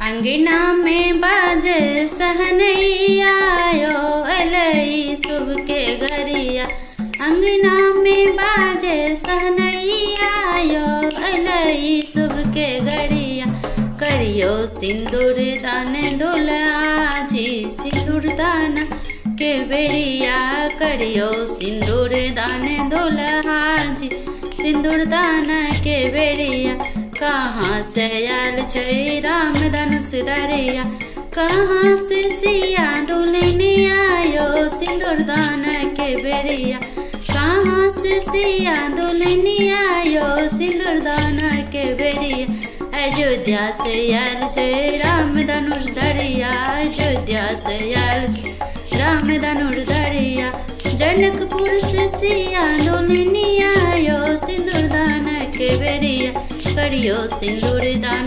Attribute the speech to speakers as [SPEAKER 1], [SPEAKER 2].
[SPEAKER 1] अंगना में बाजे सहनैया यो अलै शुभ के घड़िया। अंगना में बाजे सहनैया यो अलै शुभ के घड़िया। करियो सिंदूर दान दुल्हा जी सिंदूर दान के बेरिया। करियो सिंदूर दान दुल्हा जी सिंदूर दान के बेरिया। कहाँ से आयल छै राम धनुष धरिया, कहाँ से सिया दुल्हनिया यो सिंदूर दान के बेरिया। कहाँ से सिया दुल्हनिया यो सिंदूर दान के बेरिया। अयोध्या से आयल छै राम धनुष धरिया, अयोध्या से आयल छै राम धनुष धरिया। जनकपुर से सिया दुल्हनिया यो सिंदूर दान के बेरिया। करियो सिंदूर दान।